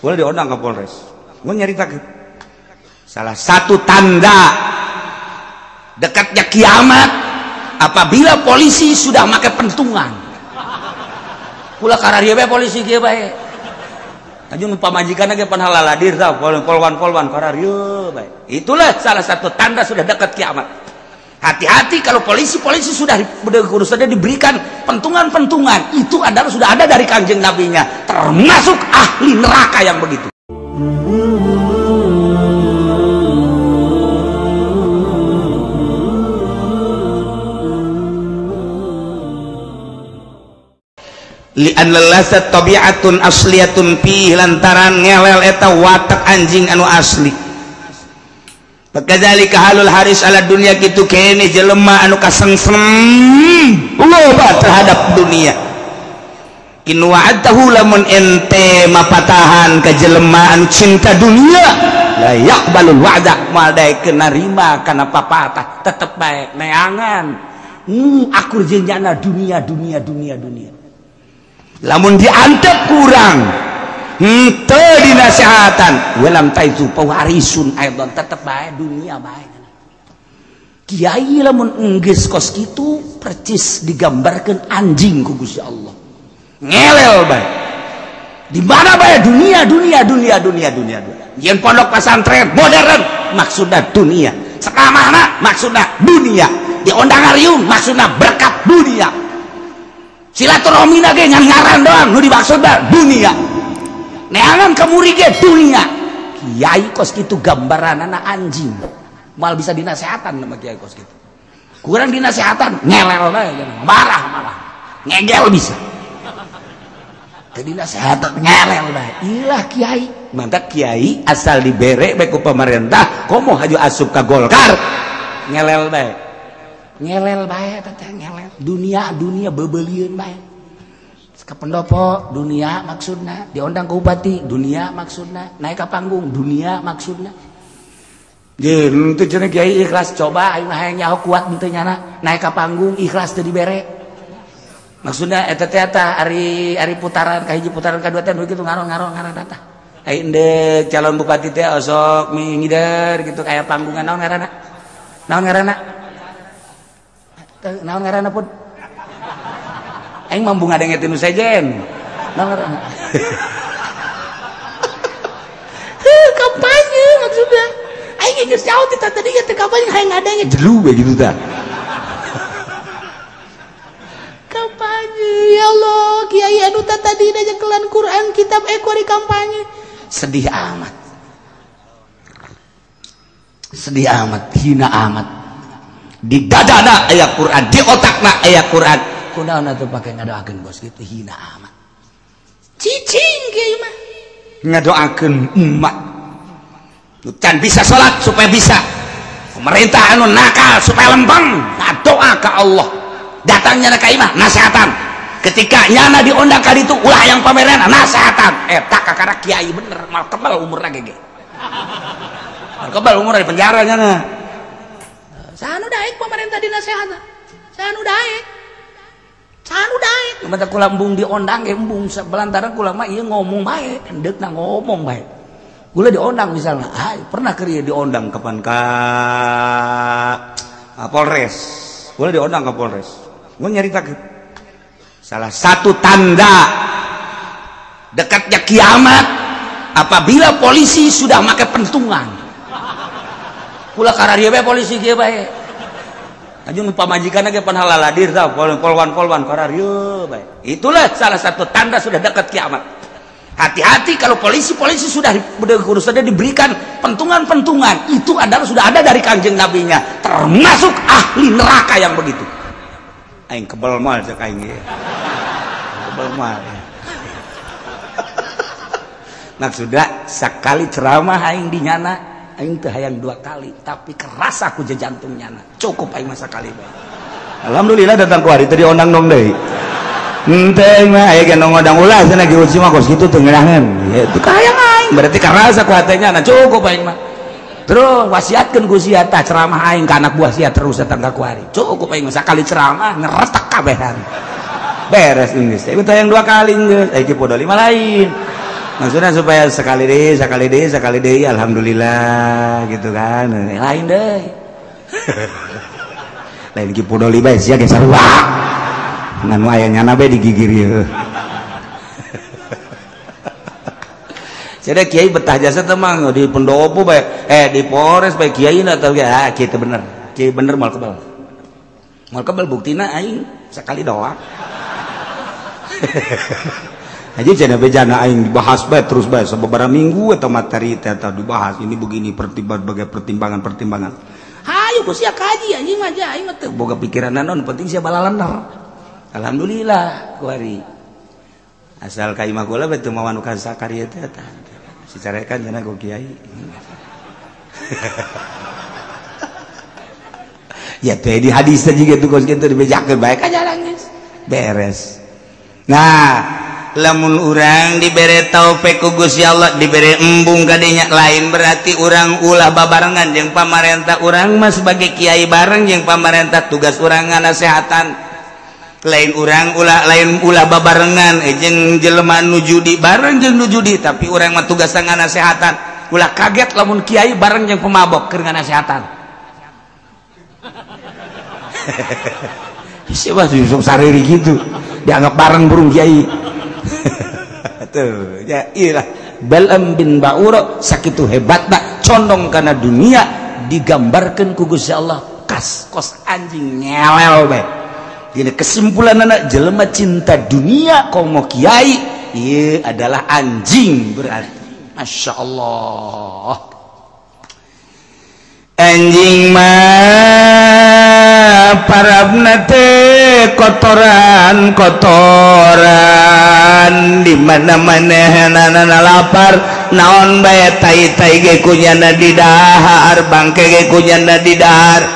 Boleh diundang ke Polres. Gua nyaritakeun. Salah satu tanda dekatnya kiamat apabila polisi sudah make pentungan. Kula kararieu bae polisi kieu bae. Aju nu pamajikanna ge pan halaladir tah, polwan-polwan kararieu bae. Itulah salah satu tanda sudah dekat kiamat. Hati-hati kalau polisi-polisi sudah diberikan pentungan-pentungan, itu adalah sudah ada dari Kanjeng Nabinya, termasuk ahli neraka yang begitu. Li'anna lasat tabi'atun asliyatun fi, lantaran ngelel eta watak anjing anu asli. Fakadzalika halul haris ala dunia, kitu kene jelema anu kasengsem loba terhadap dunia. In wa'adahu lamun ente mapatahan ka jelema anu cinta dunia, la yaqbalul wa'da, moal daekeun narima kana papatah, tetep bae neangan. Akur jeung nyana dunia dunia dunia dunia. Lamun diantep kurang henteu dinasehatan, walam taizu pewarisun aidon, tetep bae dunia bae. Kiai lamun enggeus kos kitu percis digambarkeun anjing ku Gusti Allah. Ngelel bae. Di mana bae dunia dunia dunia dunia dunia dunia. Yen pondok pesantren modern maksudna dunia. Sekamana maksudna dunia. Diondang ariung maksudna berkat dunia. Silaturahmi ge ngan ngaran doang nu dimaksudna dunia. Neangan kemuri ge dunia. Kiai kos kitu gambaranana anjing. Moal bisa dinasehatan sama kiai kos kitu. Kurang dinasehatan ngelel bae, marah malah. Ngegel bisa. Teu dinasehatan ngelel bae. Ilah kiai. Mantap kiai asal dibere bae ku pemerintah, komo haju asup ka Golkar. Ngelel bae. Ngelel bae teh ngelel. Dunia dunia bebelieun bae. Ke pendopo dunia maksudna, diundang ke bupati dunia maksudna, naik ke panggung dunia maksudna. Jeung teu cenah kiai ikhlas, coba aing mah hayang nyaho kuat henteu nyana naik ke panggung ikhlas teu dibere. Maksudna eta teh eta ari ari putaran ka hiji putaran ka dua teh nu kitu ngaron-ngaron ngaran tah. Ai endek calon bupati teh osok mingider gitu kaya panggungan naon ngaranna? Naon ngaranna? Naon ngaranna pun? Aing mambu ngadenge tinu sejen. Naon ngaranna? Kampanye maksudnya. Aing geus jauh ti tadi teh kampanye hayang ngadenge jelu we gitu tah. Kampanye ya Allah, kiai anu tadi nyekelan Quran kitab ekori kampanye. Sedih amat. Sedih amat, hina amat. Di dadana aya Quran, di otakna aya Quran. Kunaon atuh pake ngadoakeun bos gitu, hina amat. Cicing kieu mah. Ngadoakeun umat. Nu can bisa salat supaya bisa. Pemerintah anu nakal supaya lempeng, ngadoa ka Allah. Datangnya ka imah nasehatan. Ketika nyana diundang ka ditu ulah yang pameran nasehatan. Eta kakara kiai bener, mal kebal umurna ge. Mal kebal umurna di penjara nyana. Sanu daek pemerintah dinasehatan. Sanu daek. Sanu daek. Mata kula embung diondang ge embung belantaran kula mah ieu ngomong bae, endeukna ngomong bae. Kula diondang misalnya, ah pernah keur ieu diondang kapan ka Polres. Kula diondang ka Polres. Gua nyaritakeun. Salah satu tanda dekatnya kiamat apabila polisi sudah make pentungan. Kula kararieu bae polisi kieu bae. Aju nu pamajikanna ge pan halaladir tah, polwan-polwan kararieu bae. Itulah salah satu tanda sudah dekat kiamat. Hati-hati kalau polisi-polisi sudah diberikan pentungan-pentungan, itu adalah sudah ada dari Kanjeng Nabinya, termasuk ahli neraka yang begitu. Aing kebel moal cek aing ge. Kebel moal. Maksudna sakali ceramah aing di nyana, aing teu hayang dua kali, tapi keras aku jantung nyana. Cukup aing masa kali bae. Alhamdulillah datang ku hari teu diondang dong deui. Henteu mah aya ge ngondang ulah cenah ge uji mah kos kitu teu ngeunaheun. Itu kahayang aing, berarti keras aku hatenya na cukup aing mah. Terus wasiatkeun ku sia tah ceramah aing ka anak buah sia terus datang ka ku hari. Cukup aing mah sakali ceramah ngeretek kabehan. Beres geus. Teu hayang dua kali geus, aya Ki Podoli mah lain. Maksudnya supaya sekali deh, sekali deh, sekali deh, alhamdulillah gitu kan. Lain deh. Lain ki podoli bae sia ge sarua. Ngan aya nyana bae digigir ieu. Jadi kiai betah jasa teh mah di pendopo bae, di Polres bae kiai na teh ah kiai teh bener. Kiai bener moal kebal. Moal kebal buktina aing sekali doang. Aja cenah bejana aing dibahas bae terus bae sababaraha minggu eta materi teh eta dibahas ini begini berbagai pertimbangan-pertimbangan. Hayu ku sia kaji anjing mah aing mah teu boga pikiran naon penting sia balalener. Alhamdulillah kuari. Asal ka imah kula bae teu mawa nu kasakari teh eta. Si carekan cenah ku kiai. Ya teh di hadis teh jiga tuh kos kitu dibejakeun bae ka jalan geus. Beres. Nah, lamun urang dibere taufik ku Gusti Allah dibere embung kadinya lain berarti urang ulah babarengan jeung pamarentah urang mah sebagai kiai bareng jeung pamarentah tugas urang nganasehatan lain urang ulah lain ulah babarengan jeung jelema nu judi bareng jeung nu judi tapi urang mah tugas nganasehatan ulah kaget lamun kiai bareng jeung pemabok keur nganasehatan. Siapa Yusuf Sariri gitu dianggap bareng burung kiai. Tuh ya iyalah Bal'am bin Ba'ura sakitu hebatna condong kana dunia digambarkan ku Gusti Allah kas kos anjing ngelel bae. Gini kesimpulanana jelema cinta dunia komo kiai ieu adalah anjing berarti. Masya Allah anjing mah parabna teh kotoran kotoran di mana-mana hanana lapar naon bae tai-tai ge kunyana didahar bangke ge kunyana didahar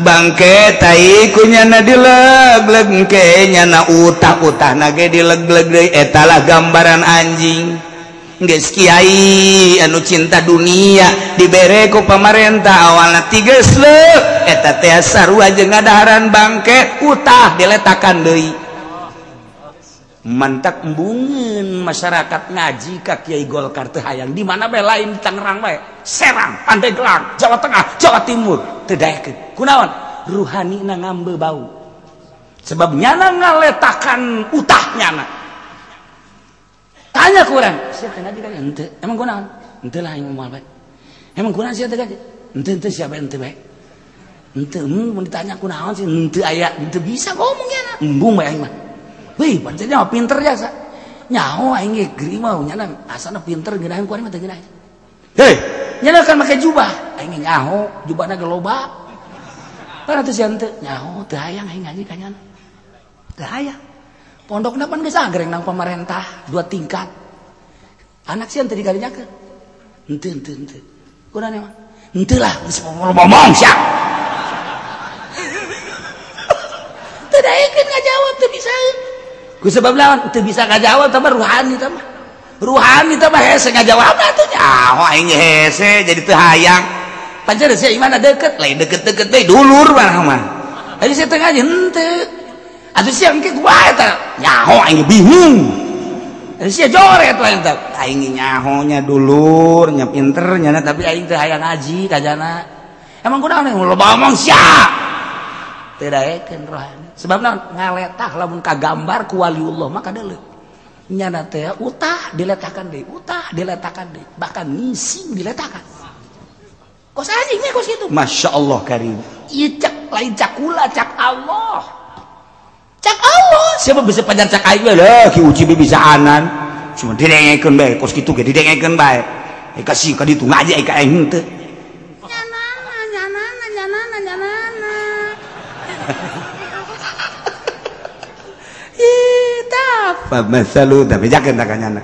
bangke tai kunyana dileg-leg ke nyana utah-utahna ge dileg-leg deui eta lah gambaran anjing. Geus kiai anu cinta dunia dibere ku pamarentah awalna tiges leuh eta teh sarua jeung ngadaharan bangke utah diletakan deui mantak embungeun masyarakat ngaji ka Kiai Golkar teu hayang di mana bae lain di Tangerang bae Serang Pandeglang Jawa Tengah Jawa Timur teu daekeun kunaon ruhanina ngambe bau sebab nyana ngaletakan utah nyana. Tanya kurang, siapa ngaji kali? Ente, emang kunaon? Ente lah yang mau baik. Emang kunaon siapa ngaji? Ente ente siapa ente baik? Ente, mun ditanya kunaon sih? Ente aya, ente bisa ngomong ya, embung bae aing mah. Wih, pancen mah pinter jasa. Nyaho aing ge geuri mah nyana asana pinter ngeunaheun ku aing mah teu ngeunaheun. Hei, nyana kan make jubah, aing ge nyaho, jubahna ge loba. Tah atuh sia ente, nyaho teu hayang aing ngaji ka nyana. Teu hayang. Pondokna pan geus agreng nang pamarentah dua tingkat. Anak sieun teu dikalinyakeun. Henteu henteu henteu. Kunaon emang? Henteu lah geus ngomong sia. Teu daekeun ngajawab teu bisa. Ku sebab lawan teu bisa ngajawab tah ruhani tah mah. Ruhani tah mah hese ngajawabna atuh nyaho aing hese jadi teu hayang. Pancen sia imana deukeut, lain deukeut-deukeut deui dulur mah mah. Ari sia teu ngaji henteu. Atuh sia engke kumaha eta? Nyaho aing bingung. Sia joret lain teh. Aing nyaho nya dulur, nya pinter nya tapi aing teu hayang ngaji kajana. Emang kunaon loba omong sia. Teu daekeun rohani. Sebab naon? Ngaletah lamun kagambar ku waliullah mah kadeuleu. Nyana teh utah diletakan deui, utah diletakan deui, bahkan ngising diletakan. Kos anjing nya kos kitu. Masya Allah karim. Ieu cak lain cakula cak Allah. Cak Allah siapa bisa pajar cak aing lah ki uci bisa anan cuma didengekeun bae kos kitu ge didengekeun bae kasih ka ditu ngaji ka aing henteu nyanana nyanana nyanana nyanana ih tah famasalu tapi jakeun ta ka nyana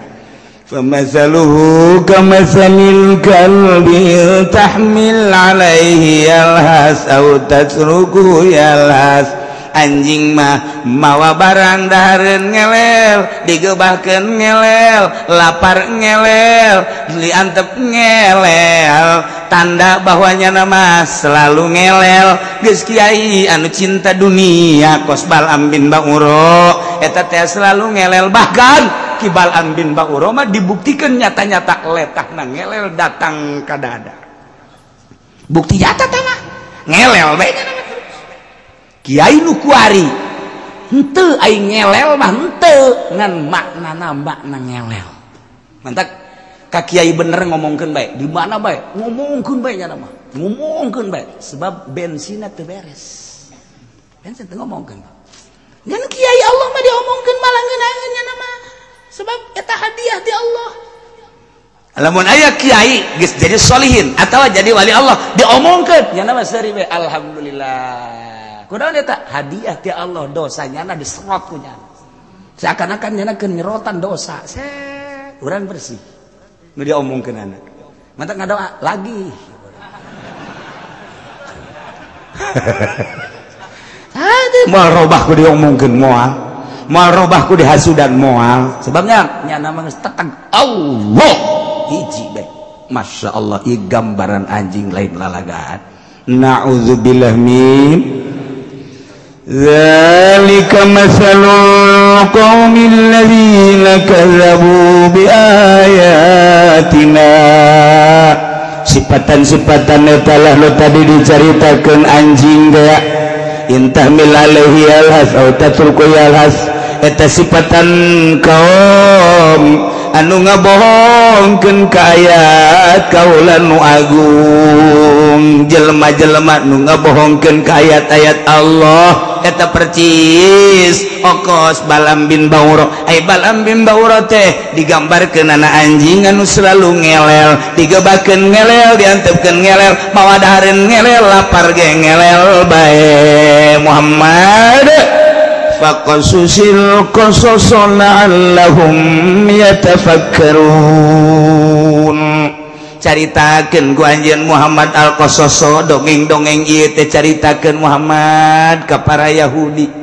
famasaluhu kamasalil kalbi tahmil alaihi yalhas au tatruku yalhas. Anjing mah mawa barang dahareun ngelel digebahkeun ngelel lapar ngelel diantep ngelel tanda bahwa nyana mah selalu ngelel geus kiai anu cinta dunia kos Bal'am bin Ba'ura eta teh selalu ngelel bahkan Ki Bal'am bin Ba'ura mah dibuktikan nyata-nyata letahna ngelel datang ka dada. Bukti nyata tah mah ngelel bae nya terus. Kiai nu kuari henteu aing ngelel mah henteu ngan maknana makna ngelel. Mantak ka kiai bener ngomongkeun bae di mana bae ngomongkeun bae nya mah ngomongkeun bae sebab bensinna teu beres. Bensin teu ngomongkeun. Ngan kiai Allah mah diomongkeun malah ngeunaheun nya mah sebab eta hadiah ti Allah. Lamun aya kiai geus jadi solihin atawa jadi wali Allah diomongkeun nya mah seuri we alhamdulillah. Kunaon eta hadiah ti Allah dosa nyana diserot ku nyana. Seakan-akan nyana keur nyerotan dosa. Set urang bersih. Nu diomongkeun anak. Mantak ngadoa lagi. Hade moal robah ku diomongkeun moal. Moal robah ku dihasudan moal. Sebabnya nyana mah geus teteg Allah hiji bae. Masya Allah ieu gambaran anjing lain lalagaan. Na'udzubillah min dzalika masalul qaumil ladzina kadzabu biayatina. Sifatan-sifatan eta lah nu tadi dicaritakeun anjing teh intahmil alaihi alhas au tatruku alhas eta sifatan kaum anu ngabohongkeun ka ayat kaula nu agung jelema-jelema nu ngabohongkeun ka ayat-ayat Allah eta percis okos Bal'am bin Ba'ura. Ai Bal'am bin Ba'ura teh digambarkeun ana anjing anu selalu ngelel digebakeun ngelel diantepkeun ngelel mawa dahareun ngelel lapar ge ngelel bae Muhammad. Faqasusil qasas la'allahum yatafakkarun. Caritakeun ku anjeun Muhammad al-Qasaso dongeng-dongeng ieu teh caritakeun Muhammad ka para Yahudi.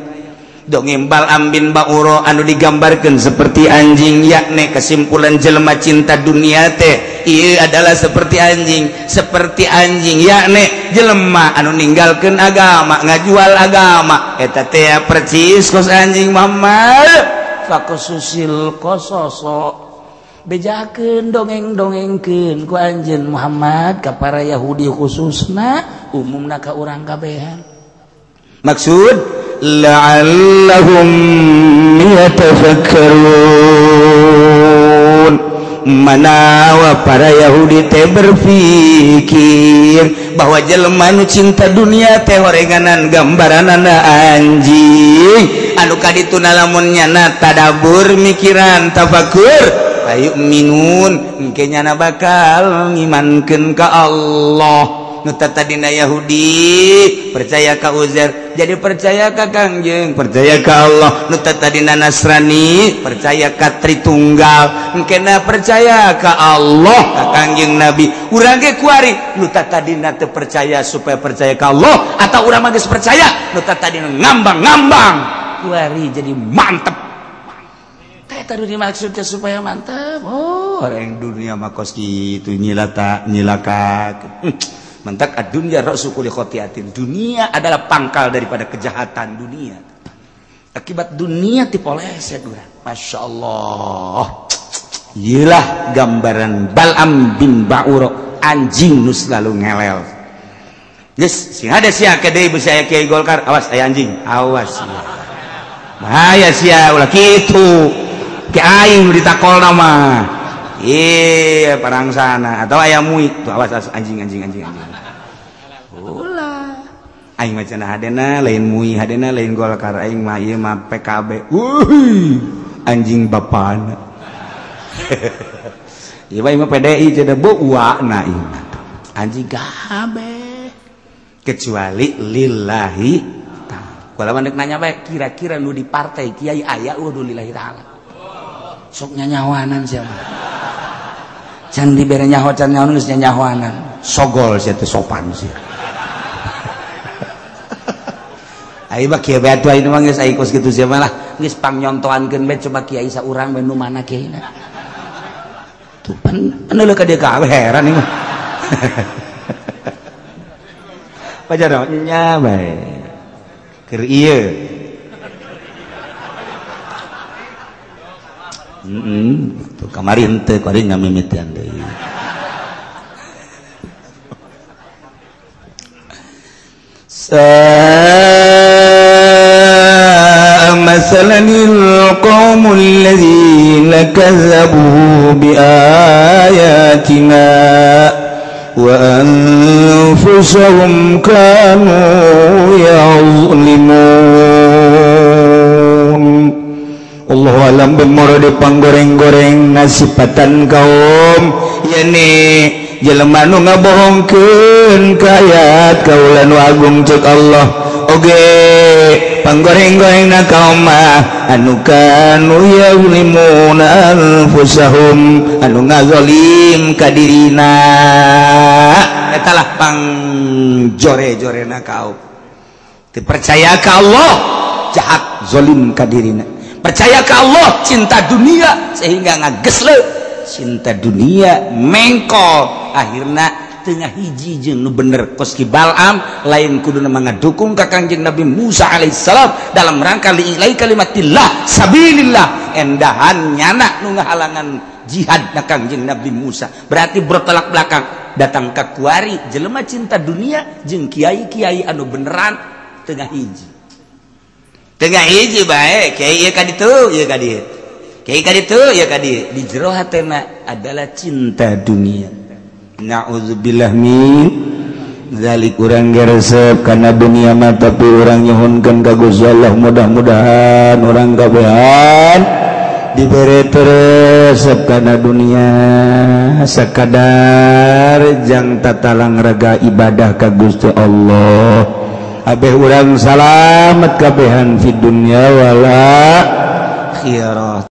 Dongeng Bal'am bin Ba'ura anu digambarkeun seperti anjing yakni kesimpulan jelema cinta dunia teh ieu adalah seperti anjing yakni jelema anu ninggalkeun agama ngajual agama eta teh percis kos anjing Muhammad. Faqasusil qasaso bejakeun dongeng-dongengkeun ku anjeun Muhammad ka para Yahudi khususna umumna ka urang kabehan. Maksud la'allahum yatafakkarun manawa para Yahudi teh berpikir bahwa jelema nu cinta dunia teh horenganan gambaranana anjing anu kadituna lamun nyana tadabur mikiran tafakur ayu minun engke nyana bakal ngimankeun ka Allah. Nu tadina Yahudi percaya ka Uzair jadi percaya ka Kangjeng percaya ka Allah. Nu tadina Nasrani percaya ka Tritunggal engkena percaya ka Allah ka Kangjeng Nabi. Urang ge kuari nu tadina teu percaya supaya percaya ka Allah atau urang mah geus percaya nu tadina ngambang-ngambang kuari jadi mantep. Teh tadi dimaksudnya supaya mantep. Oh, orang dunia mah kos kitu nyilata nyilaka. Mentak ad-dunya ra'su kulli khati'atin. Dunia adalah pangkal daripada kejahatan dunia. Akibat dunia dipoleset urang. Masya Allah. Iyalah gambaran Bal'am bin Ba'ura anjing nu selalu ngelel. Geus sing ada sia ke deui beusi aya kiai Golkar, awas aya anjing, awas. Bahaya sia ulah kitu. Ki aing nu ditakolna mah. Iya parang sana atau ayam mui tuh awas, awas anjing anjing anjing anjing. Ulah aing mah cenah hadena lain mui hadena lain Golkar aing mah ieu mah PKB. Wuih anjing bapana. Ieu mah PDI cenah beuana ieu mah. Anjing kabeh kecuali lillahi ta'ala. Kula mah nanya bae kira-kira nu di partai kiai aya eueuh lillahi ta'ala. Sok nyanyawanan siapa? Can dibere nyaho can nyaho geus nyanyahoanan. Sogol sia teh sopan sia. Ai mah kieu bae atuh ayeuna mah geus ai kos kitu sia mah lah. Geus pangnyontoankeun bae coba kiai saurang bae nu mana kiaina. Tuh pan neuleuh ka dieu kabeh heran ieu mah. Pajarno nya bae. Keur ieu. Tuh kamari henteu kuari ngamimitian deui. Masalanil qaumul ladzina kazzabu biayatina wa anfusahum kanu ya'zlimun. Allahu alam bimuradi panggoreng-goreng nasipatan kaum yani jelema nu ngabohongkeun ka ayat kaula nu agung cek Allah oge panggoreng-gorengna kaum mah anu kanu yazlimuna anfusahum anu ngazalim ka dirina eta lah pangjore-jorena kaum teu percaya ka Allah jahat zalim ka dirina, percaya ka Allah cinta dunia sehingga ngagesle cinta dunia mengkol akhirna tengah hiji jeung nu bener kos ki Bal'am lain kuduna ngadukung ka Kangjeng Nabi Musa alaihissalam dalam rangka li'ilai kalimatillah sabilillah endahan nyana nu ngahalangan jihad na Kangjeng Nabi Musa berarti bertolak belakang datang ka kuari jelema cinta dunia jeung kiai-kiai anu beneran tengah hiji bae kiai ieu ka ditu ieu ka dieu kiai ka ditu ieu ka dieu di jero hatena adalah cinta dunia. Na'udzubillah min zalik. Urang geresep kana dunia mah tapi urang nyuhunkeun ka Gusti Allah mudah-mudahan urang kabehan dibere resep kana dunia sakadar jang tatalang raga ibadah ka Gusti Allah abeh urang salamet kabehan fid dunya wal akhirah.